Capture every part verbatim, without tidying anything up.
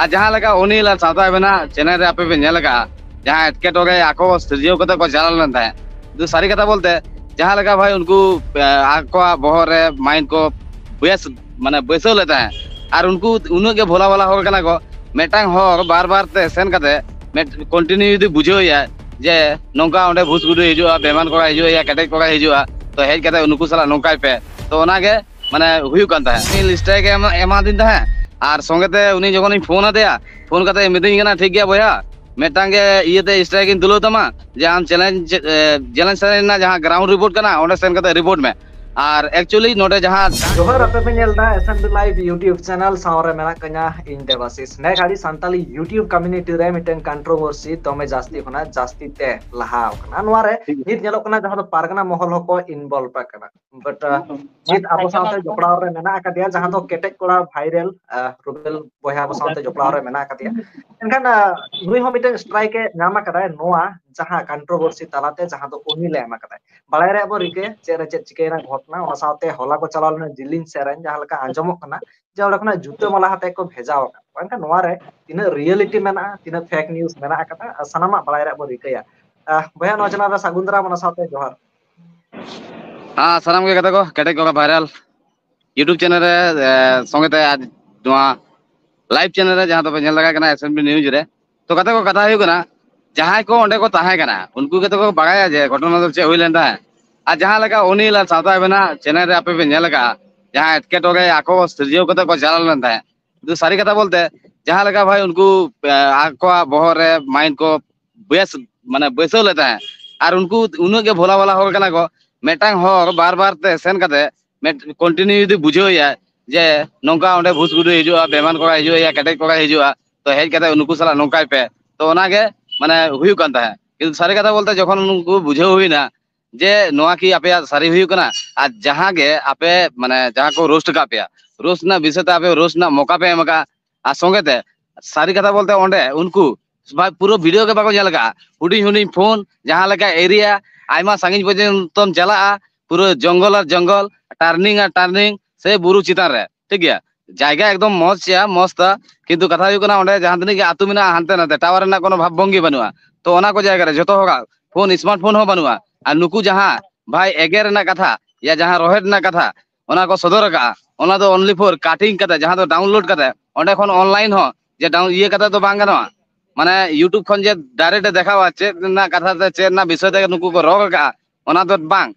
ᱟᱨ ᱡᱟᱦᱟᱸ ᱞᱮᱠᱟ ᱚᱱᱤᱞ ᱟᱨ ᱥᱟᱶᱛᱟ ᱟᱵᱮᱱᱟᱜ ᱪᱮᱱᱮᱞ ᱨᱮ ᱟᱯᱮ ᱯᱮ ᱧᱮᱞ ᱟᱠᱟᱫᱼᱟ, ᱡᱟᱦᱟᱸ ᱮᱴᱠᱮᱴᱚᱬᱮ ᱟᱠᱚ ᱥᱤᱨᱡᱟᱹᱣ ᱠᱟᱛᱮ ᱠᱚ ᱪᱟᱞᱟᱣ ᱞᱮᱱ ᱛᱟᱦᱮᱸᱫ, ᱠᱤᱱᱛᱩ ᱥᱟᱹᱨᱤ ᱠᱟᱛᱷᱟ ᱵᱚᱞᱛᱮ ᱡᱟᱦᱟᱸ ᱞᱮᱠᱟ ᱵᱷᱟᱭ ᱩᱱᱠᱩ ᱟᱠᱚᱣᱟᱜ ᱵᱚᱦᱚᱜ ᱨᱮ ᱢᱟᱭᱤᱱᱰ ᱠᱚ ᱵᱮᱥ ᱢᱟᱱᱮ ᱵᱟᱹᱭᱥᱟᱹᱣ ᱞᱮᱫ ᱛᱟᱦᱮᱸᱫ, ᱟᱨ ᱩᱱᱠᱩ ᱩᱱᱟᱹᱜ ᱜᱮ ᱵᱷᱳᱞᱟ ᱵᱷᱟᱞᱟ ᱦᱚᱲ ᱠᱟᱱᱟ ᱠᱚ, ᱢᱤᱫᱴᱟᱝ ᱦᱚᱲ ᱵᱟᱨ ᱵᱟᱨ ᱛᱮ ᱥᱮᱱ ᱠᱟᱛᱮ ᱠᱚᱱᱴᱤᱱᱤᱭᱩ ᱡᱩᱫᱤ ᱵᱩᱡᱷᱟᱹᱣ ᱮᱭᱟ ᱡᱮ ᱱᱚᱝᱠᱟ ᱚᱸᱰᱮ ᱵᱷᱩᱥ ᱜᱩᱰᱩ ᱦᱤᱡᱩᱜᱼᱟ, ᱵᱮᱢᱟᱱ ᱠᱚᱲᱟ ᱦᱤᱡᱩᱜᱼᱟ, ᱠᱮᱴᱮᱡ ᱠᱚᱲᱟ ᱦᱤᱡᱩᱜᱼᱟ, ᱛᱚ ᱦᱮᱡ ᱠᱟᱛᱮ ᱩᱱᱠᱩ ᱥᱟᱞᱟᱜ ᱱᱚᱝᱠᱟᱭ ᱯᱮ, ᱛᱚ ᱚᱱᱟᱜᱮ ᱢᱟᱱᱮ ᱦᱩᱭᱩᱜ ᱠᱟᱱ ᱛᱟᱦᱮᱸᱫ᱾ ᱩᱱᱤ ᱞᱤᱥᱴ ᱜᱮ ᱮᱢᱟ- ᱮᱢᱟᱫᱤᱧ ᱛᱟᱦᱮᱸᱫ, ᱟᱨ ᱥᱚᱸᱜᱮ ᱛᱮ ᱩᱱᱤ ᱡᱚᱠᱷᱚᱱᱤᱧ ᱯᱷᱳᱱ ᱟᱫᱮᱭᱟ, ᱯᱷᱳᱱ ᱠᱟᱛᱮ ᱢᱤᱛᱟᱹᱧ ᱠᱟᱱᱟ, "ᱴᱷᱤᱠ ᱜᱮᱭᱟ ᱵᱚᱭᱦᱟ, ᱢᱤᱫᱴᱟᱝ ᱜᱮ ᱤᱭᱟᱹᱛᱮ ᱥᱴᱨᱟᱭᱤᱠ ᱤᱧ ᱛᱩᱞᱟᱹᱣ ᱛᱟᱢᱟ, ᱡᱮ ᱟᱢ ᱪᱮᱞᱮᱧᱡᱽ ᱡᱮᱞᱮᱧᱡᱽ ᱥᱮᱨᱮᱧ ᱨᱮᱱᱟᱜ ᱡᱟᱦᱟᱸ ᱜᱨᱟᱣᱩᱱᱰ ᱨᱤᱯᱳᱨᱴ ᱠᱟᱱᱟ ᱚᱸᱰᱮ ᱥᱮᱱ ᱠᱟᱛᱮ ᱨᱤᱯᱳᱨᱴ ᱢᱮ, ᱟᱨ ᱮᱠᱪᱩᱭᱮᱞᱤ ᱱᱚᱰᱮ ᱡᱟᱦᱟᱸ" ᱡᱚᱦᱟᱨ, ᱟᱯᱮ ᱯᱮ ᱧᱮᱞ ᱮᱫᱟ S M B Live YouTube channel, ᱥᱟᱶ ᱨᱮ ᱢᱮᱱᱟᱜ ᱠᱟᱹᱧᱟ ᱤᱧ ᱫᱮᱵᱟᱥᱤᱥ᱾ ᱱᱮ ᱜᱷᱟᱹᱲᱤ ᱥᱟᱱᱛᱟᱞᱤ YouTube community ᱨᱮ ᱢᱤᱫᱴᱮᱱ ᱠᱚᱱᱴᱨᱳᱵᱷᱟᱨᱥᱤ ᱫᱚᱢᱮ ᱡᱟᱹᱥᱛᱤ ᱠᱷᱚᱱᱟᱜ ᱡᱟᱹᱥᱛᱤ ᱛᱮ ᱞᱟᱦᱟ ᱟᱠᱟᱱᱟ᱾ ᱱᱚᱣᱟ ᱨᱮ ᱱᱤᱛ ᱧᱮᱞᱚᱜ ᱠᱟᱱᱟ ᱡᱟᱦᱟᱸ ᱫᱚ ᱯᱟᱨᱜᱟᱱᱟ ᱢᱚᱦᱚᱞ ᱦᱚᱸᱠᱚ ᱤᱱᱵᱚᱞᱵᱷ ᱟᱠᱟᱱᱟ᱾ ᱵᱟᱴ ᱱᱤᱛ ᱟᱵᱚ ᱥᱟᱶᱛᱮ ᱡᱚᱯᱲᱟᱣ ᱨᱮ ᱢᱮᱱᱟᱜ ᱟᱠᱟᱫᱮᱭᱟ ᱡᱟᱦᱟᱸ ᱫᱚ ᱠᱮᱴᱮᱡ ᱠᱚᱲᱟ ᱵᱷᱟᱭᱨᱟᱞ ᱨᱩᱵᱮᱞ ᱵᱚᱭᱦᱟ ᱟᱵᱚ ᱥᱟᱶᱛᱮ ᱡᱚᱯᱲᱟᱣ ᱨᱮ ᱢᱮᱱᱟᱜ ᱟᱠᱟᱫᱮᱭᱟ᱾ ᱮᱱᱠᱷᱟᱱ ᱱᱩᱭ ᱦᱚᱸ ᱢᱤᱫᱴᱮᱱ ᱥᱴᱨᱟᱭᱤᱠ ᱮ ᱧᱟᱢ ᱟᱠᱟᱫᱟᱭ ᱱᱚᱣᱟ ᱡᱟᱦᱟᱸ ᱠᱚᱱᱴᱨᱳᱵᱷᱟᱨᱥᱤ ᱛᱟᱞᱟᱛᱮ, ᱡᱟᱦᱟᱸ ᱫᱚ ᱩᱱᱤ ᱞᱮ ᱮᱢ ᱟᱠᱟᱫᱟᱭ᱾ ᱵᱟᱲᱟᱭ ᱨᱮᱭᱟᱜ ᱵᱚ ᱨᱤᱠᱟᱹᱭᱟ ᱪᱮᱫ ᱨᱮ ᱪᱮᱫ ᱪᱤᱠᱟᱹᱭᱮᱱᱟ ᱜᱷᱚᱴᱚᱱᱟ᱾ ᱚᱱᱟ ᱥᱟᱶᱛᱮ ᱦᱚᱞᱟ ᱠᱚ ᱪᱟᱞᱟᱣ ᱞᱮᱱᱟ ᱡᱤᱞᱤᱧ ᱥᱮᱨᱮᱧ, ᱡᱟᱦᱟᱸ ᱞᱮᱠᱟ ᱟᱸᱡᱚᱢᱚᱜ ᱠᱟᱱᱟ ᱡᱮ ᱚᱸᱰᱮ ᱠᱷᱚᱱᱟᱜ ᱡᱩᱛᱟᱹ ᱢᱟᱞᱟ ᱦᱟᱛᱮ ᱠᱚ ᱵᱷᱮᱡᱟ ᱟᱠᱟᱫ ᱠᱚᱣᱟ᱾ ᱮᱱᱠᱷᱟᱱ ᱱᱚᱣᱟ ᱨᱮ ᱛᱤᱱᱟᱹᱜ ᱨᱤᱭᱮᱞᱤᱴᱤ ᱢᱮᱱᱟᱜᱼᱟ, ᱛᱤᱱᱟᱹᱜ ᱯᱷᱮᱠ ᱱᱤᱭᱩᱡ ᱢᱮᱱᱟᱜ ᱟᱠᱟᱫᱟ, ᱟᱨ ᱥᱟᱱᱟᱢᱟᱜ ᱵᱟᱲᱟᱭ ᱨᱮᱭᱟᱜ ᱵᱚ ᱨᱤᱠᱟᱹᱭᱟ᱾ ᱟᱦ, ᱵᱚᱭᱦᱟ, ᱱᱚᱣᱟ ᱪᱮᱱᱮᱞ ᱨᱮ ᱥᱟᱹᱜᱩᱱ ᱫᱟᱨᱟᱢ, ᱚᱱᱟ ᱥᱟᱶᱛᱮ ᱡᱚᱦᱟᱨ᱾ ᱦᱮᱸ, ᱥᱟᱱᱟᱢ ᱜᱮ ᱜᱟᱛᱮ ᱠᱚ, ᱠᱮᱴᱮᱡ ᱠᱚᱲᱟ ᱵᱷᱟᱭᱨᱟᱞ YouTube ᱪᱮᱱᱮᱞ ᱨᱮ, ᱮ, ᱥᱚᱸᱜᱮ ᱛᱮ ᱟᱨ ᱱᱚᱣᱟ ᱞᱟᱭᱤᱵᱷ ᱪᱮᱱᱮᱞ ᱨᱮ ᱡᱟᱦᱟᱸ ᱫᱚᱯᱮ ᱧᱮᱞ ᱫᱟᱲᱮᱭᱟᱜ ᱠᱟᱱᱟ S M B News ᱨᱮ᱾ ᱛᱚ ᱜᱟᱛᱮ ᱠᱚ, ᱠᱟᱛᱷᱟ ᱦᱩᱭᱩᱜ ᱠᱟᱱᱟ, ᱡᱟᱦᱟᱸᱭ ᱠᱚ ᱚᱸᱰᱮ ᱠᱚ ᱛᱟᱦᱮᱸ ᱠᱟᱱᱟ, ᱩᱱᱠᱩ ᱜᱮᱛᱚ ᱠᱚ ᱵᱟᱲᱟᱭᱟ ᱡᱮ ᱜᱷᱚᱴᱚᱱᱟ ᱫᱚ ᱪᱮᱫ ᱦᱩᱭ ᱞᱮᱱ ᱛᱟᱦᱮᱸᱫ᱾ ᱟᱨ ᱡᱟᱦᱟᱸ ᱞᱮᱠᱟ ᱚᱱᱤᱞ ᱟᱨ ᱥᱟᱶᱛᱟ ᱟᱵᱮᱱᱟᱜ ᱪᱮᱱᱮᱞ ᱨᱮ ᱟᱯᱮ ᱯᱮ ᱧᱮᱞ ᱟᱠᱟᱫᱼᱟ, ᱡᱟᱦᱟᱸ ᱮᱴᱠᱮᱴᱚᱬᱮ ᱟᱠᱚ ᱥᱤᱨᱡᱟᱹᱣ ᱠᱟᱛᱮ ᱠᱚ ᱪᱟᱞᱟᱣ ᱞᱮᱱ ᱛᱟᱦᱮᱸᱫ, ᱠᱤᱱᱛᱩ ᱥᱟᱹᱨᱤ ᱠᱟᱛᱷᱟ ᱵᱚᱞᱛᱮ ᱡᱟᱦᱟᱸ ᱞᱮᱠᱟ ᱵᱷᱟᱭ ᱩᱱᱠᱩ, ᱮ, ᱟᱠᱚᱣᱟᱜ ᱵᱚᱦᱚᱜ ᱨᱮ ᱢᱟᱭᱤᱱᱰ ᱠᱚ ᱵᱮᱥ ᱢᱟᱱᱮ ᱵᱟᱹᱭᱥᱟᱹᱣ ᱞᱮᱫ ᱛᱟᱦᱮᱸᱫ, ᱟᱨ ᱩᱱᱠᱩ ᱩᱱᱟᱹᱜ ᱜᱮ ᱵᱷᱳᱞᱟ ᱵᱷᱟᱞᱟ ᱦᱚᱲ ᱠᱟᱱᱟ ᱠᱚ, ᱢᱤᱫᱴᱟᱝ ᱦᱚᱲ ᱵᱟᱨ ᱵᱟᱨ ᱛᱮ ᱥᱮᱱ ᱠᱟᱛᱮ ᱢᱤᱫ ᱠᱚᱱᱴᱤᱱᱤᱭᱩ ᱡᱩᱫᱤ ᱵᱩᱡᱷᱟᱹᱣ ᱮᱭᱟ ᱡᱮ ᱱᱚᱝᱠᱟ ᱚᱸᱰᱮ ᱵᱷᱩᱥ ᱜᱩᱰᱩ ᱦᱤᱡᱩᱜᱼᱟ, ᱵᱮᱢᱟᱱ ᱠᱚᱲᱟ ᱦᱤᱡᱩᱜᱼᱟ, ᱠᱮᱴᱮᱡ ᱠᱚᱲᱟ ᱦᱤᱡᱩᱜᱼᱟ, ᱛᱚ ᱦᱮᱡ ᱠᱟᱛᱮ ᱩᱱᱠᱩ ᱥᱟᱞᱟᱜ ᱱᱚᱝᱠᱟᱭ ᱯᱮ, ᱛᱚ ᱚᱱᱟᱜᱮ ᱢᱟᱱᱮ ᱦᱩᱭᱩᱜ ᱠᱟᱱ ᱛᱟᱦᱮᱸᱫ᱾ ᱠᱤᱱᱛᱩ ᱥᱟᱹᱨᱤ ᱠᱟᱛᱷᱟ ᱵᱚᱞᱛᱮ ᱡᱚᱠᱷᱚᱱ ᱩᱱᱠᱩ ᱵᱩᱡᱷᱟᱹᱣ ᱦᱩᱭᱱᱟ ᱡᱮ ᱱᱚᱣᱟ ᱠᱤ ᱟᱯᱮᱭᱟᱜ ᱥᱟᱹᱨᱤ ᱦᱩᱭᱩᱜ ᱠᱟᱱᱟ, ᱟᱨ ᱡᱟᱦᱟᱸ ᱜᱮ ᱟᱯᱮ ᱢᱟᱱᱮ ᱡᱟᱦᱟᱸ ᱠᱚ ᱨᱳᱥᱴ ᱟᱠᱟᱫ ᱯᱮᱭᱟ, ᱨᱳᱥᱴ ᱨᱮᱱᱟᱜ ᱵᱤᱥᱚᱭ ᱛᱮ ᱟᱯᱮ ᱨᱳᱥᱴ ᱨᱮᱱᱟᱜ ᱢᱚᱠᱟ ᱯᱮ ᱮᱢ ᱟᱠᱟᱫᱼᱟ, ᱟᱨ ᱥᱚᱸᱜᱮ ᱛᱮ ᱥᱟᱹᱨᱤ ᱠᱟᱛᱷᱟ ᱵᱚᱞᱛᱮ ᱚᱸᱰᱮ ᱩᱱᱠᱩ ᱵᱷᱟᱭ ᱯᱩᱨᱟᱹ ᱵᱷᱤᱰᱤᱭᱳ ᱜᱮ ᱵᱟᱠᱚ ᱧᱮᱞ ᱟᱠᱟᱫᱼᱟ᱾ ᱦᱩᱰᱤᱧ ᱦᱩᱰᱤᱧ ᱯᱷᱳᱱ, ᱡᱟᱦᱟᱸ ᱞᱮᱠᱟ ᱮᱨᱤᱭᱟ, ᱟᱭᱢᱟ ᱥᱟᱺᱜᱤᱧ ᱯᱚᱨᱡᱚᱱᱛᱚᱢ ᱪᱟᱞᱟᱜᱼᱟ, ᱯᱩᱨᱟᱹ ᱡᱚᱝᱜᱚᱞ ᱟᱨ ᱡᱚᱝᱜᱚᱞ, ᱴᱟᱨᱱᱤᱝ ᱟᱨ ᱴᱟᱨᱱᱤᱝ, ᱥᱮ ᱵᱩᱨᱩ ᱪᱮᱛᱟᱱ ᱨᱮ, ᱴᱷᱤᱠ ᱜᱮᱭᱟ᱾ ᱡᱟᱭᱜᱟ ᱮᱠᱫᱚᱢ ᱢᱚᱡᱽ ᱜᱮᱭᱟ, ᱢᱚᱡᱽ ᱛᱟ, ᱠᱤᱱᱛᱩ ᱠᱟᱛᱷᱟ ᱦᱩᱭᱩᱜ ᱠᱟᱱᱟ, ᱚᱸᱰᱮ ᱡᱟᱦᱟᱸ ᱛᱤᱱᱟᱹᱜ ᱜᱮ ᱟᱹᱛᱩ ᱢᱮᱱᱟᱜᱼᱟ, ᱦᱟᱱᱛᱮ ᱱᱟᱛᱮ ᱴᱟᱣᱟᱨ ᱨᱮᱱᱟᱜ ᱠᱳᱱᱳ ᱵᱷᱟᱵᱽ ᱵᱷᱚᱝᱜᱤ ᱵᱟᱹᱱᱩᱜᱼᱟ᱾ ᱛᱚ ᱚᱱᱟ ᱠᱚ ᱡᱟᱭᱜᱟ ᱨᱮ ᱡᱚᱛᱚ ᱦᱚᱲᱟᱜ ᱯᱷᱳᱱ, ᱥᱢᱟᱨᱴ ᱯᱷᱳᱱ ᱦᱚᱸ ᱵᱟᱹᱱᱩᱜᱼᱟ᱾ ᱟᱨ ᱱᱩᱠᱩ ᱡᱟᱦᱟᱸ ᱵᱷᱟᱭ ᱮᱜᱮᱨ ᱨᱮᱱᱟᱜ ᱠᱟᱛᱷᱟ ᱭᱟ ᱡᱟᱦᱟᱸ ᱨᱚᱦᱮᱫ ᱨᱮᱱᱟᱜ ᱠᱟᱛᱷᱟ, ᱚᱱᱟ ᱠᱚ ᱥᱚᱫᱚᱨ ᱟᱠᱟᱫᱼᱟ, ᱚᱱᱟ ᱫᱚ only for cutting ᱠᱟᱛᱮ, ᱡᱟᱦᱟᱸ ᱫᱚ download ᱠᱟᱛᱮ, ᱚᱸᱰᱮ ᱠᱷᱚᱱ online ᱦᱚᱸ ᱡᱮ down-, ᱤᱭᱟᱹ ᱠᱟᱛᱮ ᱫᱚ ᱵᱟᱝ ᱜᱟᱱᱚᱜᱼᱟ᱾ ᱢᱟᱱᱮ YouTube ᱠᱷᱚᱱ ᱡᱮ direct ᱮ ᱫᱮᱠᱷᱟᱣᱟ ᱪᱮᱫ ᱨᱮᱱᱟᱜ ᱠᱟᱛᱷᱟ ᱛᱮ, ᱪᱮᱫ ᱨᱮᱱᱟᱜ ᱵᱤᱥᱚᱭ ᱛᱮ ᱱᱩᱠᱩ ᱠᱚ ᱨᱚᱲ ᱟᱠᱟᱫᱼᱟ, ᱚᱱᱟ ᱫᱚ ᱵᱟᱝ᱾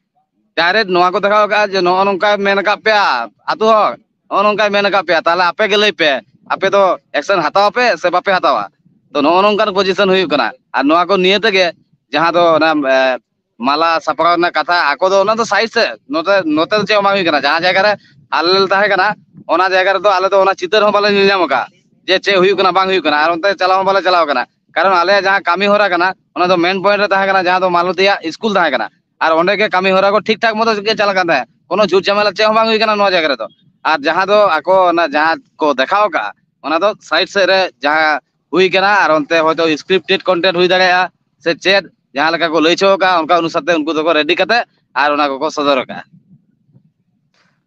Direct ᱱᱚᱣᱟ ᱠᱚ ᱫᱮᱠᱷᱟᱣ ᱟᱠᱟᱫᱼᱟ ᱡᱮ ᱱᱚᱜᱼᱚ ᱱᱚᱝᱠᱟᱭ ᱢᱮᱱ ᱟᱠᱟᱫ ᱯᱮᱭᱟ ᱟᱹᱛᱩ ᱦᱚᱲ, ᱱᱚᱜᱼᱚ ᱱᱚᱝᱠᱟᱭ ᱢᱮᱱ ᱟᱠᱟᱫ ᱯᱮᱭᱟ, ᱛᱟᱦᱚᱞᱮ ᱟᱯᱮ ᱜᱮ ᱞᱟᱹᱭ ᱯᱮ, ᱟᱯᱮ ᱫᱚ action ᱦᱟᱛᱟᱣ ᱟᱯᱮ ᱥᱮ ᱵᱟᱯᱮ ᱦᱟᱛᱟᱣᱟ? ᱛᱚ ᱱᱚᱜᱼᱚ ᱱᱚᱝᱠᱟᱱ position ᱦᱩᱭᱩᱜ ᱠᱟᱱᱟ᱾ ᱟᱨ ᱱᱚᱣᱟ ᱠᱚ ᱱᱤᱭᱮ ᱛᱮᱜᱮ ᱡᱟᱦᱟᱸ ᱫᱚ ᱚᱱᱟ, ᱮ, ᱢᱟᱞᱟ ᱥᱟᱯᱲᱟᱣ ᱨᱮᱱᱟᱜ ᱠᱟᱛᱷᱟ, ᱟᱠᱚ ᱫᱚ ᱚᱱᱟ ᱫᱚ side ᱥᱮᱫ, ᱱᱚᱛᱮ, ᱱᱚᱛᱮ ᱫᱚ ᱪᱮᱫ ᱦᱚᱸ ᱵᱟᱝ ᱦᱩᱭ ᱠᱟᱱᱟ᱾ ᱡᱟᱦᱟᱸ ᱡᱟᱭᱜᱟ ᱨᱮ ᱟᱞᱮ ᱞᱮ ᱛᱟᱦᱮᱸ ᱠᱟᱱᱟ, ᱚᱱᱟ ᱡᱟᱭᱜᱟ ᱨᱮᱫᱚ ᱟᱞᱮ ᱫᱚ ᱚᱱᱟ ᱪᱤᱛᱟᱹᱨ ᱦᱚᱸ ᱵᱟᱞᱮ ᱧᱮᱞ ᱧᱟᱢ ᱟᱠᱟᱫᱼᱟ ᱡᱮ ᱪᱮᱫ ᱦᱩᱭᱩᱜ ᱠᱟᱱᱟ ᱵᱟᱝ ᱦᱩᱭᱩᱜ ᱠᱟᱱᱟ, ᱟᱨ ᱚᱱᱛᱮ ᱪᱟᱞᱟᱣ ᱦᱚᱸ ᱵᱟᱞᱮ ᱪᱟᱞᱟᱣ ᱟᱠᱟᱱᱟ᱾ ᱠᱟᱨᱚᱱ ᱟᱞᱮᱭᱟᱜ ᱡᱟᱦᱟᱸ ᱠᱟᱹᱢᱤ ᱦᱚᱨᱟ ᱠᱟᱱᱟ, ᱚᱱᱟ ᱫᱚ main point ᱨᱮ ᱛᱟᱦᱮᱸ ᱠᱟᱱᱟ, ᱡᱟᱦᱟᱸ ᱫᱚ ᱢᱟᱞᱚᱛᱤᱭᱟᱜ ᱥᱠᱩᱞ ᱛᱟᱦᱮᱸ ᱠᱟᱱᱟ, ᱟᱨ ᱚᱸᱰᱮ ᱜᱮ ᱠᱟᱹᱢᱤ ᱦᱚᱨᱟ ᱠᱚ ᱴᱷᱤᱠ ᱴᱷᱟᱠ ᱢᱚᱛᱚ ᱜᱮ ᱪᱟᱞᱟᱜ ᱠᱟᱱ ᱛᱟᱦᱮᱸᱫ, ᱠᱳᱱᱳ ᱡᱷᱩᱴ ᱡᱷᱟᱢᱮᱞᱟ ᱪᱮᱫ ᱦᱚᱸ ᱵᱟᱝ ᱦᱩᱭ ᱠᱟᱱᱟ ᱱᱚᱣᱟ ᱡᱟᱭᱜᱟ ᱨᱮᱫᱚ᱾ ᱟᱨ ᱡᱟᱦᱟᱸ ᱫᱚ ᱟᱠᱚ ᱚᱱᱟ ᱡᱟᱦᱟᱸ ᱠᱚ ᱫᱮᱠᱷᱟᱣ ᱟᱠᱟᱫᱼᱟ, ᱚᱱᱟ ᱫᱚ side ᱥᱮᱫ ᱨᱮ ᱡᱟᱦᱟᱸ ᱦᱩᱭ ᱠᱟᱱᱟ, ᱟᱨ ᱚᱱᱛᱮ ᱦᱚᱭᱛᱳ scripted content ᱦᱩᱭ ᱫᱟᱲᱮᱭᱟᱜᱼᱟ ᱥᱮ ᱪᱮᱫ, ᱡᱟᱦᱟᱸ ᱞᱮᱠᱟ ᱠᱚ ᱞᱟᱹᱭ ᱦᱚᱪᱚ ᱟᱠᱟᱫᱼᱟ, ᱚᱱᱠᱟ ᱚᱱᱩᱥᱟᱨ ᱛᱮ ᱩᱱᱠᱩ ᱫᱚᱠᱚ ready ᱠᱟᱛᱮ ᱟᱨ ᱚᱱᱟ ᱠᱚᱠᱚ ᱥᱚᱫᱚᱨ ᱟᱠᱟᱫᱼᱟ᱾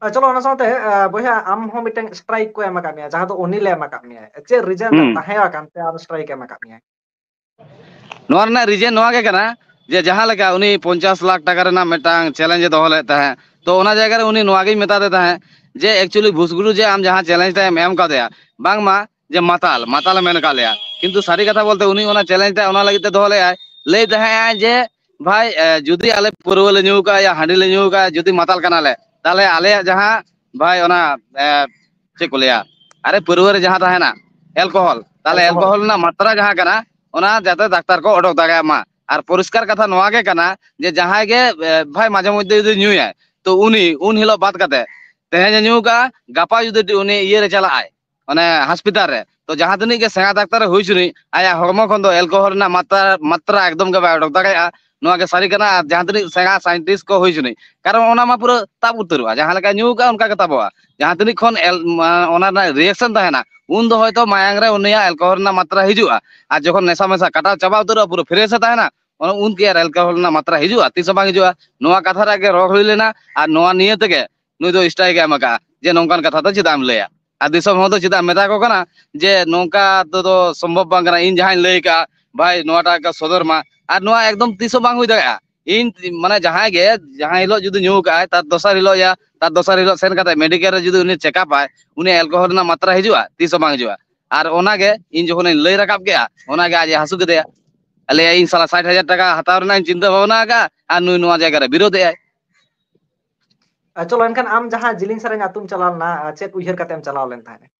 ᱟᱨ ᱪᱚᱞᱚ, ᱚᱱᱟ ᱥᱟᱶᱛᱮ, ᱟ, ᱵᱚᱭᱦᱟ, ᱟᱢ ᱦᱚᱸ ᱢᱤᱫᱴᱟᱝ strike ᱠᱚ ᱮᱢ ᱟᱠᱟᱫ ᱢᱮᱭᱟ, ᱡᱟᱦᱟᱸ ᱫᱚ ᱚᱱᱤᱞ ᱮ ᱮᱢ ᱟᱠᱟᱫ ᱢᱮᱭᱟ᱾ ᱪᱮᱫ reason ᱦᱩᱸ᱾ ᱛᱟᱦᱮᱸ ᱟᱠᱟᱱ ᱛᱮ ᱟᱢ strike ᱮᱢ ᱟᱠᱟᱫ ᱢᱮᱭᱟ? ᱱᱚᱣᱟ ᱨᱮᱱᱟᱜ reason ᱱᱚᱣᱟ ᱜᱮ ᱠᱟᱱᱟ ᱡᱮ ᱡᱟᱦᱟᱸ ᱞᱮᱠᱟ ᱩᱱᱤ ᱯᱚᱧᱪᱟᱥ ᱞᱟᱠᱷ ᱴᱟᱠᱟ ᱨᱮᱱᱟᱜ ᱢᱤᱫᱴᱟᱝ challenge ᱮ ᱫᱚᱦᱚ ᱞᱮᱫ ᱛᱟᱦᱮᱸᱫ, ᱛᱚ ᱚᱱᱟ ᱡᱟᱭᱜᱟ ᱨᱮ ᱩᱱᱤ ᱱᱚᱣᱟ ᱜᱮᱧ ᱢᱮᱛᱟᱫᱮ ᱛᱟᱦᱮᱸᱫ ᱡᱮ actually ᱵᱷᱩᱥᱜᱩᱰᱩ ᱡᱮ ᱟᱢ ᱡᱟᱦᱟᱸ challenge ᱴᱟᱜ ᱮᱢ ᱮᱢ ᱠᱟᱫᱮᱭᱟ, ᱵᱟᱝᱢᱟ ᱡᱮ ᱢᱟᱛᱟᱞ, ᱢᱟᱛᱟᱞ ᱮ ᱢᱮᱱ ᱟᱠᱟᱫ ᱞᱮᱭᱟ, ᱠᱤᱱᱛᱩ ᱥᱟᱹᱨᱤ ᱠᱟᱛᱷᱟ ᱵᱚᱞᱛᱮ ᱩᱱᱤ ᱚᱱᱟ challenge ᱴᱟᱜ ᱚᱱᱟ ᱞᱟᱹᱜᱤᱫ ᱛᱮ ᱫᱚᱦᱚ ᱞᱮᱫᱟᱭ, ᱞᱟᱹᱭ ᱛᱟᱦᱮᱸᱜ ᱟᱭ ᱡᱮ ᱵᱷᱟᱭ, ᱮ, ᱡᱩᱫᱤ ᱟᱞᱮ ᱯᱟᱹᱨᱣᱟᱹ ᱞᱮ ᱧᱩ ᱠᱟᱜᱼᱟ ᱭᱟ ᱦᱟᱺᱰᱤ ᱞᱮ ᱧᱩ ᱠᱟᱜᱼᱟ, ᱡᱩᱫᱤ ᱢᱟᱛᱟᱞ ᱠᱟᱱᱟᱞᱮ, ᱛᱟᱦᱞᱮ ᱟᱞᱮᱭᱟᱜ ᱡᱟᱦᱟᱸ ᱵᱷᱟᱭ ᱚᱱᱟ, ᱮ, ᱪᱮᱫ ᱠᱚ ᱞᱟᱹᱭᱟ, ᱟᱨᱮ ᱯᱟᱹᱨᱣᱟᱹ ᱨᱮ ᱡᱟᱦᱟᱸ ᱛᱟᱦᱮᱱᱟ alcohol, ᱛᱟᱦᱞᱮ Alcohol. alcohol ᱨᱮᱱᱟᱜ ᱢᱟᱛᱨᱟ ᱡᱟᱦᱟᱸ ᱠᱟᱱᱟ ᱚᱱᱟ ᱡᱟᱛᱮ ᱰᱟᱠᱛᱟᱨ ᱠᱚ ᱚᱰᱚᱠ ᱫᱟᱲᱮᱭᱟᱜ ᱢᱟ᱾ ᱟᱨ ᱯᱚᱨᱤᱥᱠᱟᱨ ᱠᱟᱛᱷᱟ ᱱᱚᱣᱟ ᱜᱮ ᱠᱟᱱᱟ ᱡᱮ ᱡᱟᱦᱟᱸᱭ ᱜᱮ, ᱮ, ᱵᱷᱟᱭ ᱢᱟᱡᱷᱮ ᱢᱚᱫᱽᱫᱷᱮ ᱡᱩᱫᱤ ᱧᱩᱭᱟᱭ, ᱛᱚ ᱩᱱᱤ ᱩᱱ ᱦᱤᱞᱳᱜ ᱵᱟᱫ ᱠᱟᱛᱮ ᱛᱮᱦᱮᱧ ᱮ ᱧᱩ ᱠᱟᱜᱼᱟ, ᱜᱟᱯᱟ ᱡᱩᱫᱤ ᱩᱱᱤ ᱤᱭᱟᱹ ᱨᱮ ᱪᱟᱞᱟᱜᱼᱟᱭ, ᱚᱱᱮ ᱦᱟᱥᱯᱤᱴᱟᱞ ᱨᱮ, ᱛᱚ ᱡᱟᱦᱟᱸ ᱛᱤᱱᱟᱹᱜ ᱜᱮ ᱥᱮᱬᱟ ᱰᱟᱠᱛᱟᱨ ᱮ ᱦᱩᱭ ᱦᱚᱪᱚᱱᱤᱡ, ᱟᱭᱟᱜ ᱦᱚᱲᱢᱚ ᱠᱷᱚᱱ ᱫᱚ alcohol ᱨᱮᱱᱟᱜ ᱢᱟᱛᱨᱟ, ᱢᱟᱛᱨᱟ ᱮᱠᱫᱚᱢ ᱜᱮ ᱵᱟᱭ ᱚᱰᱚᱠ ᱫᱟᱲᱮᱭᱟᱜᱼᱟ᱾ ᱱᱚᱣᱟ ᱜᱮ ᱥᱟᱹᱨᱤ ᱠᱟᱱᱟ᱾ ᱟᱨ ᱡᱟᱦᱟᱸ ᱛᱤᱱᱟᱹᱜ ᱥᱮᱬᱟ scientist ᱠᱚ ᱦᱩᱭ ᱦᱚᱪᱚᱱᱤᱡ, ᱠᱟᱨᱚᱱ ᱚᱱᱟ ᱢᱟ ᱯᱩᱨᱟᱹ ᱛᱟᱵ ᱩᱛᱟᱹᱨᱚᱜᱼᱟ᱾ ᱡᱟᱦᱟᱸ ᱞᱮᱠᱟ ᱧᱩ ᱠᱟᱜᱼᱟ ᱚᱱᱠᱟ ᱜᱮ ᱛᱟᱵᱚᱜᱼᱟ᱾ ᱡᱟᱦᱟᱸ ᱛᱤᱱᱟᱹᱜ ᱠᱷᱚᱱ ᱮᱞ-, ᱢᱟ-, ᱚᱱᱟ ᱨᱮᱱᱟᱜ reaction ᱛᱟᱦᱮᱱᱟ, ᱩᱱ ᱫᱚ ᱦᱚᱭᱛᱚ ᱢᱟᱭᱟᱝ ᱨᱮ ᱩᱱᱤᱭᱟᱜ alcohol ᱨᱮᱱᱟᱜ ᱢᱟᱛᱨᱟ ᱦᱤᱡᱩᱜᱼᱟ᱾ ᱟᱨ ᱡᱚᱠᱷᱚᱱ ᱱᱮᱥᱟ ᱢᱮᱥᱟ ᱠᱟᱴᱟᱣ ᱪᱟᱵᱟ ᱩᱛᱟᱹᱨᱚᱜᱼᱟ, ᱯᱩᱨᱟᱹ fresh ᱮ ᱛᱟᱦᱮᱱᱟ, ᱚᱱᱟ ᱩᱱ ᱠᱤ ᱟᱨ alcohol ᱨᱮᱱᱟᱜ ᱢᱟᱛᱨᱟ ᱦᱤᱡᱩᱜᱼᱟ? ᱛᱤᱥ ᱦᱚᱸ ᱵᱟᱝ ᱦᱤᱡᱩᱜᱼᱟ᱾ ᱱᱚᱣᱟ ᱠᱟᱛᱷᱟ ᱨᱮᱭᱟᱜ ᱜᱮ ᱨᱚᱲ ᱦᱩᱭ ᱞᱮᱱᱟ, ᱟᱨ ᱱᱚᱣᱟ ᱱᱤᱭᱟᱹ ᱛᱮᱜᱮ ᱱᱩᱭ ᱫᱚ strike ᱮ ᱮᱢ ᱟᱠᱟᱫᱼᱟ ᱡᱮ ᱱᱚᱝᱠᱟᱱ ᱠᱟᱛᱷᱟ ᱫᱚ ᱪᱮᱫᱟᱜ ᱮᱢ ᱞᱟᱹᱭᱟ᱾ ᱟᱨ ᱫᱤᱥᱚᱢ ᱦᱚᱲ ᱫᱚ ᱪᱮᱫᱟᱜ ᱢᱮᱛᱟ ᱠᱚ ᱠᱟᱱᱟ ᱡᱮ ᱱᱚᱝᱠᱟ ᱛᱮᱫᱚ ᱥᱚᱢᱵᱷᱚᱵ ᱵᱟᱝ ᱠᱟᱱᱟ, ᱤᱧ ᱡᱟᱦᱟᱸᱧ ᱞᱟᱹᱭ ᱠᱟᱜᱼᱟ ᱵᱷᱟᱭ ᱱᱚᱣᱟᱴᱟᱜ ᱥᱚᱫᱚᱨ ᱢᱟ, ᱟᱨ ᱱᱚᱣᱟ ᱮᱠᱫᱚᱢ ᱛᱤᱥ ᱦᱚᱸ ᱵᱟᱝ ᱦᱩᱭ ᱫᱟᱲᱮᱭᱟᱜᱼᱟ᱾ ᱤᱧ ᱢᱟᱱᱮ ᱡᱟᱦᱟᱸᱭ ᱜᱮ, ᱡᱟᱦᱟᱸ ᱦᱤᱞᱳᱜ ᱡᱩᱫᱤ ᱧᱩ ᱠᱟᱜᱼᱟᱭ, ᱛᱟᱨ ᱫᱚᱥᱟᱨ ᱦᱤᱞᱳᱜ ᱭᱟ ᱛᱟᱨ ᱫᱚᱥᱟᱨ ᱦᱤᱞᱳᱜ ᱥᱮᱱ ᱠᱟᱛᱮ ᱢᱮᱰᱤᱠᱮᱞ ᱨᱮ ᱡᱩᱫᱤ ᱩᱱᱤ ᱪᱮᱠᱟᱯ ᱟᱭ, ᱩᱱᱤ ᱮᱞᱠᱳᱦᱚᱞ ᱨᱮᱱᱟᱜ ᱢᱟᱛᱨᱟ ᱦᱤᱡᱩᱜᱼᱟ? ᱛᱤᱥ ᱦᱚᱸ ᱵᱟᱝ ᱦᱤᱡᱩᱜᱼᱟ᱾ ᱟᱨ ᱚᱱᱟᱜᱮ ᱤᱧ ᱡᱚᱠᱷᱚᱱᱤᱧ ᱞᱟᱹᱭ ᱨᱟᱠᱟᱵ ᱠᱮᱜᱼᱟ, ᱚᱱᱟᱜᱮ ᱟᱡ ᱮ ᱦᱟᱹᱥᱩ ᱠᱮᱫᱮᱭᱟ, ᱞᱟᱹᱭᱟ ᱤᱧ ᱥᱟᱞᱟ ᱥᱟᱴ ᱦᱟᱡᱟᱨ ᱴᱟᱠᱟ ᱦᱟᱛᱟᱣ ᱨᱮᱱᱟᱜ ᱤᱧ ᱪᱤᱱᱛᱟᱹ ᱵᱷᱟᱵᱽᱱᱟ ᱟᱠᱟᱫᱼᱟ ᱟᱨ ᱱᱩᱭ ᱱᱚᱣᱟ ᱡᱟᱭᱜᱟ ᱨᱮ ᱵᱤᱨᱳᱫ ᱮᱜᱼᱟᱭ᱾ ᱟᱨ ᱪᱚᱞᱚ ᱮᱱᱠᱷᱟᱱ ᱟᱢ ᱡᱟᱦᱟᱸ ᱡᱤᱞᱤᱧ ᱥᱮᱨᱮᱧ ᱟᱹᱛᱩᱢ ᱪᱟᱞᱟᱣ ᱞᱮᱱᱟ, ᱟᱨ ᱪᱮᱫ ᱩᱭᱦᱟᱹᱨ ᱠᱟᱛᱮᱢ ᱪᱟᱞᱟᱣ ᱞᱮᱱ ᱛᱟᱦᱮᱸᱫ?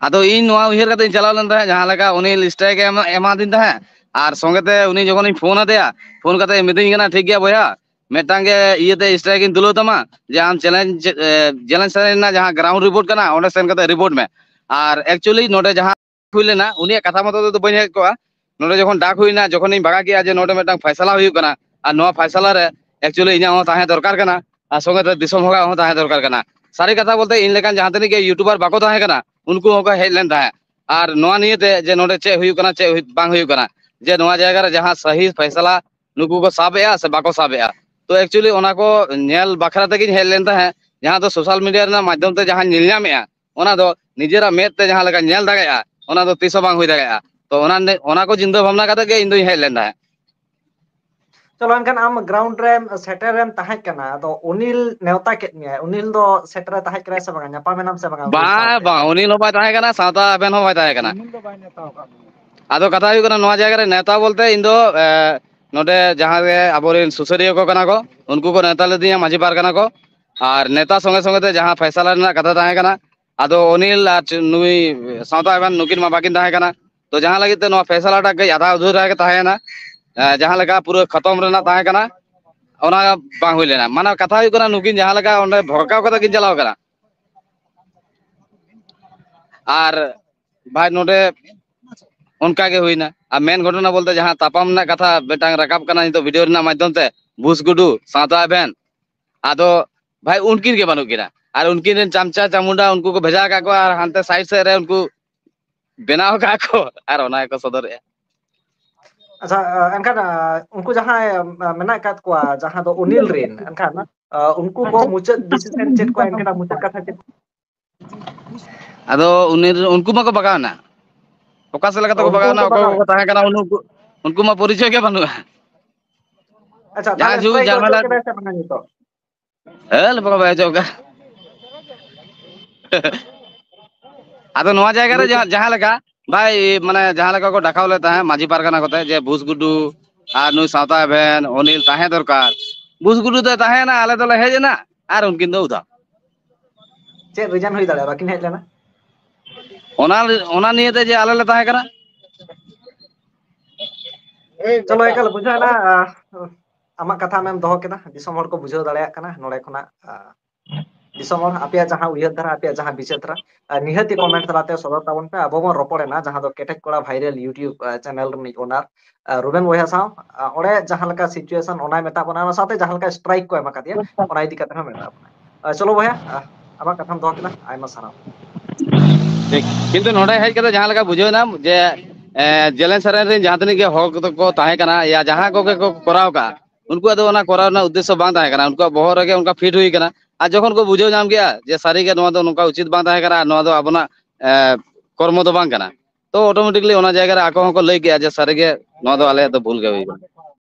ᱟᱫᱚ ᱤᱧ ᱱᱚᱣᱟ ᱩᱭᱦᱟᱹᱨ ᱠᱟᱛᱮ ᱤᱧ ᱪᱟᱞᱟᱣ ᱞᱮᱱ ᱛᱟᱦᱮᱸᱫ, ᱡᱟᱦᱟᱸ ᱞᱮᱠᱟ ᱩᱱᱤ ᱥᱴᱨᱟᱭᱤᱠ ᱮ ᱮᱢᱟ-, ᱮᱢᱟᱫᱤᱧ ᱛᱟᱦᱮᱸᱫ, ᱟᱨ ᱥᱚᱸᱜᱮ ᱛᱮ ᱩᱱᱤ ᱡᱚᱠᱷᱚᱱᱤᱧ ᱯᱷᱳᱱ ᱟᱫᱮᱭᱟ, ᱯᱷᱳᱱ ᱠᱟᱛᱮ ᱢᱤᱛᱟᱹᱧ ᱠᱟᱱᱟ, "ᱴᱷᱤᱠ ᱜᱮᱭᱟ ᱵᱚᱭᱦᱟ, ᱢᱤᱫᱴᱟᱝ ᱜᱮ ᱤᱭᱟᱹᱛᱮ ᱥᱴᱨᱟᱭᱤᱠ ᱤᱧ ᱛᱩᱞᱟᱹᱣ ᱛᱟᱢᱟ, ᱡᱮ ᱟᱢ ᱪᱮᱞᱮᱧᱡᱽ, ᱮ, ᱪᱮᱞᱮᱧᱡᱽ ᱥᱮᱨᱮᱧ ᱨᱮᱱᱟᱜ ᱡᱟᱦᱟᱸ ᱜᱨᱟᱣᱩᱱᱰ ᱨᱤᱯᱳᱨᱴ ᱠᱟᱱᱟ, ᱚᱸᱰᱮ ᱥᱮᱱ ᱠᱟᱛᱮ ᱨᱤᱯᱳᱨᱴ ᱢᱮ᱾ ᱟᱨ ᱮᱠᱪᱩᱭᱮᱞᱤ ᱱᱚᱰᱮ ᱡᱟᱦᱟᱸ ᱦᱩᱭ ᱞᱮᱱᱟ, ᱩᱱᱤᱭᱟᱜ ᱠᱟᱛᱷᱟ ᱢᱚᱛᱚ ᱛᱮᱫᱚ ᱵᱟᱹᱧ ᱦᱮᱡ ᱠᱚᱜᱼᱟ᱾ ᱱᱚᱰᱮ ᱡᱚᱠᱷᱚᱱ ᱰᱟᱠ ᱦᱩᱭᱱᱟ, ᱡᱚᱠᱷᱚᱱᱤᱧ ᱵᱟᱲᱟᱭ ᱠᱮᱜᱼᱟ ᱡᱮ ᱱᱚᱰᱮ ᱢᱤᱫᱴᱟᱝ ᱯᱷᱟᱭᱥᱟᱞᱟ ᱦᱩᱭᱩᱜ ᱠᱟᱱᱟ, ᱟᱨ ᱱᱚᱣᱟ ᱯᱷᱟᱭᱥᱟᱞᱟ ᱨᱮ ᱮᱠᱪᱩᱭᱮᱞᱤ ᱤᱧᱟᱹᱜ ᱦᱚᱸ ᱛᱟᱦᱮᱸ ᱫᱚᱨᱠᱟᱨ ᱠᱟᱱᱟ, ᱟᱨ ᱥᱚᱸᱜᱮ ᱛᱮ ᱫᱤᱥᱚᱢ ᱦᱚᱲᱟᱜ ᱦᱚᱸ ᱛᱟᱦᱮᱸ ᱫᱚᱨᱠᱟᱨ ᱠᱟᱱᱟ᱾ ᱥᱟᱹᱨᱤ ᱠᱟᱛᱷᱟ ᱵᱚᱞᱛᱮ ᱤᱧ ᱞᱮᱠᱟᱱ ᱡᱟᱦᱟᱸ ᱛᱤᱱᱟᱹᱜ ᱜᱮ ᱭᱩᱴᱩᱵᱟᱨ ᱵᱟᱠᱚ ᱛᱟᱦᱮᱸ ᱠᱟᱱᱟ, ᱩᱱᱠᱩ ᱦᱚᱸᱠᱚ ᱦᱮᱡ ᱞᱮᱱ ᱛᱟᱦᱮᱸᱫ᱾ ᱟᱨ ᱱᱚᱣᱟ ᱱᱤᱭᱮᱛᱮ ᱡᱮ ᱱᱚᱰᱮ ᱪᱮᱫ ᱦᱩᱭᱩᱜ ᱠᱟᱱᱟ, ᱪᱮᱫ ᱦᱩᱭ-, ᱵᱟᱝ ᱦᱩᱭᱩᱜ ᱠᱟᱱᱟ, ᱡᱮ ᱱᱚᱣᱟ ᱡᱟᱭᱜᱟ ᱨᱮ ᱡᱟᱦᱟᱸ ᱥᱟᱹᱦᱤ ᱯᱷᱟᱭᱥᱟᱞᱟ ᱱᱩᱠᱩ ᱠᱚ ᱥᱟᱵ ᱮᱜᱼᱟ ᱥᱮ ᱵᱟᱠᱚ ᱥᱟᱵ ᱮᱜᱼᱟ᱾ ᱛᱚ ᱮᱠᱪᱩᱭᱮᱞᱤ ᱚᱱᱟ ᱠᱚ ᱧᱮᱞ ᱵᱟᱠᱷᱨᱟ ᱛᱮᱜᱤᱧ ᱦᱮᱡ ᱞᱮᱱ ᱛᱟᱦᱮᱸᱫ, ᱡᱟᱦᱟᱸ ᱫᱚ ᱥᱳᱥᱟᱞ ᱢᱤᱰᱤᱭᱟ ᱨᱮᱱᱟᱜ ᱢᱟᱫᱽᱫᱷᱚᱢ ᱛᱮ ᱡᱟᱦᱟᱸ ᱧᱮᱞ ᱧᱟᱢᱮᱜᱼᱟ, ᱚᱱᱟ ᱫᱚ ᱱᱤᱡᱮᱨᱟᱜ ᱢᱮᱫ ᱛᱮ ᱡᱟᱦᱟᱸ ᱞᱮᱠᱟ ᱧᱮᱞ ᱫᱟᱲᱮᱭᱟᱜᱼᱟ, ᱚᱱᱟ ᱫᱚ ᱛᱤᱥ ᱦᱚᱸ ᱵᱟᱝ ᱦᱩᱭ ᱫᱟᱲᱮᱭᱟᱜᱼᱟ᱾ ᱛᱚ ᱚᱱᱟ ᱱᱮ-, ᱚᱱᱟ ᱠᱚ ᱪᱤᱱᱛᱟᱹ ᱵᱷᱟᱵᱽᱱᱟ ᱠᱟᱛᱮ ᱜᱮ ᱤᱧ ᱫᱩᱧ ᱦᱮᱡ ᱞᱮᱱ ᱛᱟᱦᱮᱸᱫ᱾ ᱪᱚᱞᱚ, ᱮᱱᱠᱷᱟᱱ ᱟᱢ ᱜᱨᱟᱣᱩᱱᱰ ᱨᱮᱢ ᱥᱮᱴᱮᱨ ᱨᱮᱢ ᱛᱟᱦᱮᱸ ᱠᱟᱱᱟ, ᱟᱫᱚ ᱚᱱᱤᱞ ᱱᱮᱣᱛᱟ ᱠᱮᱫ ᱢᱮᱭᱟᱭ, ᱚᱱᱤᱞ ᱫᱚ ᱥᱮᱴᱮᱨ ᱮ ᱛᱟᱦᱮᱸ ᱠᱟᱱᱟ ᱥᱮ ᱵᱟᱝᱟ? ᱧᱟᱯᱟᱢ ᱮᱱᱟᱢ ᱥᱮ ᱵᱟᱝᱟ ᱩᱱᱤᱞ ᱵᱟᱝ, ᱥᱟᱶᱛᱮ? ᱵᱟᱝ, ᱚᱱᱤᱞ ᱦᱚᱸ ᱵᱟᱭ ᱛᱟᱦᱮᱸ ᱠᱟᱱᱟ, ᱥᱟᱶᱛᱟ ᱟᱵᱮᱱ ᱦᱚᱸ ᱵᱟᱭ ᱛᱟᱦᱮᱸ ᱠᱟᱱᱟ᱾ ᱩᱱᱤᱞ ᱫᱚ ᱵᱟᱭ ᱱᱮᱣᱛᱟ ᱟᱠᱟᱫ ᱵᱚᱱᱟ᱾ ᱟᱫᱚ ᱠᱟᱛᱷᱟ ᱦᱩᱭᱩᱜ ᱠᱟᱱᱟ, ᱱᱚᱣᱟ ᱡᱟᱭᱜᱟ ᱨᱮ ᱱᱮᱣᱛᱟ ᱵᱚᱞᱛᱮ ᱤᱧ ᱫᱚ, ᱮ, ᱱᱚᱰᱮ ᱡᱟᱦᱟᱸ ᱜᱮ ᱟᱵᱚᱨᱮᱱ ᱥᱩᱥᱟᱹᱨᱤᱭᱟᱹ ᱠᱚ ᱠᱟᱱᱟ ᱠᱚ, ᱩᱱᱠᱩ ᱠᱚ ᱱᱮᱣᱛᱟ ᱞᱤᱫᱤᱧᱟ ᱢᱟᱹᱡᱷᱤ ᱯᱟᱨᱜᱟᱱᱟ ᱠᱚ᱾ ᱟᱨ ᱱᱮᱣᱛᱟ ᱥᱚᱸᱜᱮ ᱥᱚᱸᱜᱮ ᱛᱮ ᱡᱟᱦᱟᱸ ᱯᱷᱮᱥᱟᱞᱟ ᱨᱮᱱᱟᱜ ᱠᱟᱛᱷᱟ ᱛᱟᱦᱮᱸ ᱠᱟᱱᱟ, ᱟᱫᱚ ᱚᱱᱤᱞ ᱟᱨ ᱪ-, ᱱᱩᱭ ᱥᱟᱶᱛᱟ ᱟᱵᱮᱱ ᱱᱩᱠᱤᱱ ᱢᱟ ᱵᱟᱹᱠᱤᱱ ᱛᱟᱦᱮᱸ ᱠᱟᱱᱟ᱾ ᱛᱚ ᱡᱟᱦᱟᱸ ᱞᱟᱹᱜᱤᱫ ᱛᱮ ᱱᱚᱣᱟ ᱯᱷᱮᱥᱟᱞᱟ ᱴᱟᱜ ᱠᱟᱹᱡ ᱟᱫᱷᱟ ᱟᱫᱷᱩᱨᱟ ᱜᱮ ᱛᱟᱦᱮᱸᱭᱮᱱᱟ, ᱮ, ᱡᱟᱦᱟᱸ ᱞᱮᱠᱟ ᱯᱩᱨᱟᱹ ᱠᱷᱟᱛᱚᱢ ᱨᱮᱱᱟᱜ ᱛᱟᱦᱮᱸ ᱠᱟᱱᱟ, ᱚᱱᱟ ᱵᱟᱝ ᱦᱩᱭ ᱞᱮᱱᱟ᱾ ᱢᱟᱱᱮ ᱠᱟᱛᱷᱟ ᱦᱩᱭᱩᱜ ᱠᱟᱱᱟ, ᱱᱩᱠᱤᱱ ᱡᱟᱦᱟᱸ ᱞᱮᱠᱟ ᱚᱸᱰᱮ ᱵᱷᱚᱲᱠᱟᱣ ᱠᱟᱛᱮ ᱠᱤᱱ ᱪᱟᱞᱟᱣ ᱠᱟᱱᱟ᱾ ᱟᱨ ᱵᱷᱟᱭ, ᱱᱚᱰᱮ ᱚᱱᱠᱟ ᱜᱮ ᱦᱩᱭᱱᱟ᱾ ᱟᱨ ᱢᱮᱱ ᱜᱷᱚᱴᱚᱱᱟ ᱵᱚᱞᱛᱮ ᱡᱟᱦᱟᱸ ᱛᱟᱯᱟᱢ ᱨᱮᱱᱟᱜ ᱠᱟᱛᱷᱟ ᱢᱤᱫᱴᱟᱝ ᱨᱟᱠᱟᱵ ᱠᱟᱱᱟ ᱱᱤᱛᱚᱜ ᱵᱷᱤᱰᱤᱭᱳ ᱨᱮᱱᱟᱜ ᱢᱟᱫᱽᱫᱷᱚᱢ ᱛᱮ, ᱵᱷᱩᱥ ᱜᱩᱰᱩ ᱥᱟᱶᱛᱟ ᱮᱵᱷᱮᱱ, ᱟᱫᱚ ᱵᱷᱟᱭ, ᱩᱱᱠᱤᱱ ᱜᱮ ᱵᱟᱹᱱᱩᱜ ᱠᱤᱱᱟ᱾ ᱟᱨ ᱩᱱᱠᱤᱱ ᱨᱮᱱ ᱪᱟᱢᱪᱟ ᱪᱟᱢᱩᱰᱟ ᱩᱱᱠᱩ ᱠᱚ ᱵᱷᱮᱡᱟ ᱟᱠᱟᱫ ᱠᱚᱣᱟ, ᱟᱨ ᱦᱟᱱᱛᱮ ᱥᱟᱭᱤᱰ ᱥᱮᱫ ᱨᱮ ᱩᱱᱠᱩ ᱵᱮᱱᱟᱣ ᱟᱠᱟᱫ ᱠᱚ, ᱟᱨ ᱚᱱᱟ ᱜᱮᱠᱚ ᱥᱚᱫᱚᱨᱮᱜᱼᱟ᱾ ᱟᱪᱪᱷᱟ, ᱮᱱᱠᱷᱟᱱ, ᱩᱱᱠᱩ ᱡᱟᱦᱟᱸᱭ ᱢᱮᱱᱟᱜ ᱟᱠᱟᱫ ᱠᱚᱣᱟ, ᱡᱟᱦᱟᱸ ᱫᱚ ᱚᱱᱤᱞ ᱨᱮᱱ, ᱮᱱᱠᱷᱟᱱ ᱩᱱᱠᱩ ᱠᱚ ᱢᱩᱪᱟᱹᱫ ᱰᱤᱥᱤᱥᱚᱱ ᱪᱮᱫ ᱠᱚ ᱮᱢ ᱠᱮᱫᱟ? ᱢᱩᱪᱟᱹᱫ ᱠᱟᱛᱷᱟ ᱪᱮᱫ? ᱟᱫᱚ ᱩᱱᱤ, ᱩᱱᱠᱩ ᱢᱟᱠᱚ ᱵᱟᱜᱟᱣ ᱮᱱᱟ᱾ ᱚᱠᱟ ᱥᱮᱫ ᱞᱮᱠᱟᱛᱮ ᱠᱚ ᱩᱱᱠᱩ ᱵᱟᱜᱟᱣ ᱮᱱᱟ? ᱦᱚᱸᱠᱚ ᱚᱠᱚᱭ ᱵᱟᱜᱟᱣ ᱠᱚᱠᱚ ᱛᱟᱦᱮᱸ ᱠᱟᱱᱟ ᱩᱱᱠᱩ, ᱩᱱᱠᱩ ᱢᱟ ᱯᱚᱨᱤᱪᱚᱭ ᱜᱮ ᱵᱟᱹᱱᱩᱜᱼᱟ᱾ ᱟᱪᱪᱷᱟ, ᱡᱟᱦᱟᱸᱭ ᱛᱟᱦᱚᱞᱮ ᱡᱩ-, strike ᱡᱟᱦᱟᱸ ᱚᱪᱚ ᱞᱮᱠᱟ ᱠᱮᱫᱟᱭ ᱥᱮ ᱵᱟᱝᱟ ᱱᱤᱛᱚᱜ? ᱦᱮᱸ, ᱵᱟᱠᱚ ᱵᱟᱭ ᱚᱪᱚᱜ ᱠᱟᱱ᱾ ᱟᱫᱚ ᱱᱚᱣᱟ ᱡᱟᱭᱜᱟ ᱨᱮ ᱞᱟᱹᱭ ᱡᱟᱦᱟᱸ, ᱡᱟᱦᱟᱸ ᱞᱮᱠᱟ ᱵᱷᱟᱭ, ᱢᱟᱱᱮ ᱡᱟᱦᱟᱸ ᱞᱮᱠᱟ ᱠᱚ ᱰᱟᱠᱟᱣ ᱞᱮᱫ ᱛᱟᱦᱮᱸᱫ ᱢᱟᱹᱡᱷᱤ ᱯᱟᱨᱜᱟᱱᱟ ᱠᱚᱛᱮ, ᱡᱮ ᱵᱷᱩᱥ ᱜᱩᱰᱩ ᱟᱨ ᱱᱩᱭ ᱥᱟᱶᱛᱟ ᱮᱵᱷᱮᱱ ᱚᱱᱤᱞ ᱛᱟᱦᱮᱸ ᱫᱚᱨᱠᱟᱨ, ᱵᱷᱩᱥ ᱜᱩᱰᱩ ᱫᱚᱭ ᱛᱟᱦᱮᱸᱭᱮᱱᱟ, ᱟᱞᱮ ᱫᱚᱞᱮ ᱦᱮᱡ ᱮᱱᱟ ᱟᱨ ᱩᱱᱠᱤᱱ ᱫᱚ ᱩᱫᱷᱟ᱾ ᱪᱮᱫ reason ᱦᱩᱭ ᱫᱟᱲᱮᱭᱟᱜᱼᱟ, ᱵᱟᱹᱠᱤᱱ ᱦᱮᱡ ᱞᱮᱱᱟ? ᱚᱱᱟ, ᱚᱱᱟ ᱱᱤᱭᱮ ᱛᱮ ᱡᱮ ᱟᱞᱮ ᱞᱮ ᱛᱟᱦᱮᱸ ᱠᱟᱱᱟ᱾ ᱪᱚᱞᱚ, ᱮᱠᱟᱞ ᱵᱩᱡᱷᱟᱹᱣ ᱮᱱᱟ᱾ ᱟᱢᱟᱜ ᱠᱟᱛᱷᱟ ᱟᱢᱮᱢ ᱫᱚᱦᱚ ᱠᱮᱫᱟ, ᱫᱤᱥᱚᱢ ᱦᱚᱲ ᱠᱚ ᱵᱩᱡᱷᱟᱹᱣ ᱫᱟᱲᱮᱭᱟᱜ ᱠᱟᱱᱟ ᱱᱚᱰᱮ ᱠᱷᱚᱱᱟᱜ᱾ ᱟᱨ ᱫᱤᱥᱚᱢ ᱦᱚᱲ, ᱟᱯᱮᱭᱟᱜ ᱡᱟᱦᱟᱸ ᱩᱭᱦᱟᱹᱨ ᱫᱷᱟᱨᱟ, ᱟᱯᱮᱭᱟᱜ ᱡᱟᱦᱟᱸ ᱵᱤᱪᱟᱹᱨ ᱫᱷᱟᱨᱟ, ᱟᱨ ᱱᱤᱦᱟᱹᱛ ᱜᱮ comment ᱛᱟᱞᱟᱛᱮ ᱥᱚᱫᱚᱨ ᱛᱟᱵᱚᱱ ᱯᱮ᱾ ᱟᱵᱚ ᱵᱚᱱ ᱨᱚᱯᱚᱲ ᱮᱱᱟ ᱡᱟᱦᱟᱸ ᱫᱚ ᱠᱮᱴᱮᱡ ᱠᱚᱲᱟ viral YouTube channel ᱨᱤᱱᱤᱡ owner, ᱟᱨ ᱨᱩᱵᱮᱱ ᱵᱚᱭᱦᱟ ᱥᱟᱶ, ᱟᱨ ᱚᱸᱰᱮ ᱡᱟᱦᱟᱸ ᱞᱮᱠᱟ situation ᱚᱱᱟᱭ ᱢᱮᱛᱟᱜ ᱵᱚᱱᱟ, ᱚᱱᱟ ᱥᱟᱶᱛᱮ ᱡᱟᱦᱟᱸ ᱞᱮᱠᱟ strike ᱠᱚ ᱮᱢ ᱟᱠᱟᱫᱮᱭᱟ, ᱚᱱᱟ ᱤᱫᱤ ᱠᱟᱛᱮ ᱦᱚᱸ ᱢᱮᱛᱟᱜ ᱵᱚᱱᱟ᱾ ᱟᱨ ᱪᱚᱞᱚ ᱵᱚᱭᱦᱟ, ᱟᱨ ᱟᱢᱟᱜ ᱠᱟᱛᱷᱟᱢ ᱫᱚᱦᱚ ᱠᱮᱫᱟ, ᱟᱭᱢᱟ ᱥᱟᱨᱦᱟᱣ᱾ ᱴᱷᱤᱠ᱾ ᱠᱤᱱᱛᱩ ᱱᱚᱰᱮ ᱦᱮᱡ ᱠᱟᱛᱮ ᱡᱟᱦᱟᱸ ᱞᱮᱠᱟ ᱵᱩᱡᱷᱟᱹᱣ ᱮᱱᱟ ᱡᱮ, ᱮ, ᱡᱮᱞᱮᱧ ᱥᱮᱨᱮᱧ ᱨᱮᱱ ᱡᱟᱦᱟᱸ ᱛᱤᱱᱟᱹᱜ ᱜᱮ ᱦᱚᱲ ᱠᱚᱫᱚ ᱠᱚ ᱛᱟᱦᱮᱸ ᱠᱟᱱᱟ, ᱭᱟ ᱡᱟᱦᱟᱸ ᱠᱚᱜᱮ ᱠᱚ ᱠᱚᱨᱟᱣ ᱠᱟᱜᱼᱟ, ᱩᱱᱠᱩᱣᱟᱜ ᱫᱚ ᱚᱱᱟ ᱠᱚᱨᱟᱣ ᱨᱮᱱᱟᱜ ᱩᱫᱽᱫᱮᱥᱥᱚ ᱵᱟᱝ ᱛᱟᱦᱮᱸ ᱠᱟᱱᱟ, ᱩᱱᱠᱩᱣᱟᱜ ᱵᱚᱦᱚᱜ ᱨᱮᱜᱮ ᱚᱱᱠᱟ fit ᱦᱩᱭ ᱠᱟᱱᱟ᱾ ᱟᱨ ᱡᱚᱠᱷᱚᱱ ᱠᱚ ᱵᱩᱡᱷᱟᱹᱣ ᱧᱟᱢ ᱠᱮᱜᱼᱟ ᱡᱮ ᱥᱟᱹᱨᱤᱜᱮ ᱱᱚᱣᱟ ᱫᱚ ᱱᱚᱝᱠᱟ ᱩᱪᱤᱛ ᱵᱟᱝ ᱛᱟᱦᱮᱸ ᱠᱟᱱᱟ, ᱟᱨ ᱱᱚᱣᱟ ᱫᱚ ᱟᱵᱚᱱᱟᱜ, ᱮ, ᱠᱚᱨᱢᱚ ᱫᱚ ᱵᱟᱝ ᱠᱟᱱᱟ, ᱛᱚ automatically ᱚᱱᱟ ᱡᱟᱭᱜᱟ ᱨᱮ ᱟᱠᱚ ᱦᱚᱸᱠᱚ ᱞᱟᱹᱭ ᱠᱮᱜᱼᱟ ᱡᱮ ᱥᱟᱹᱨᱤᱜᱮ ᱱᱚᱣᱟ ᱫᱚ ᱟᱞᱮᱭᱟᱜ ᱫᱚ ᱵᱷᱩᱞ ᱜᱮ ᱦᱩᱭ ᱠᱟᱱᱟ᱾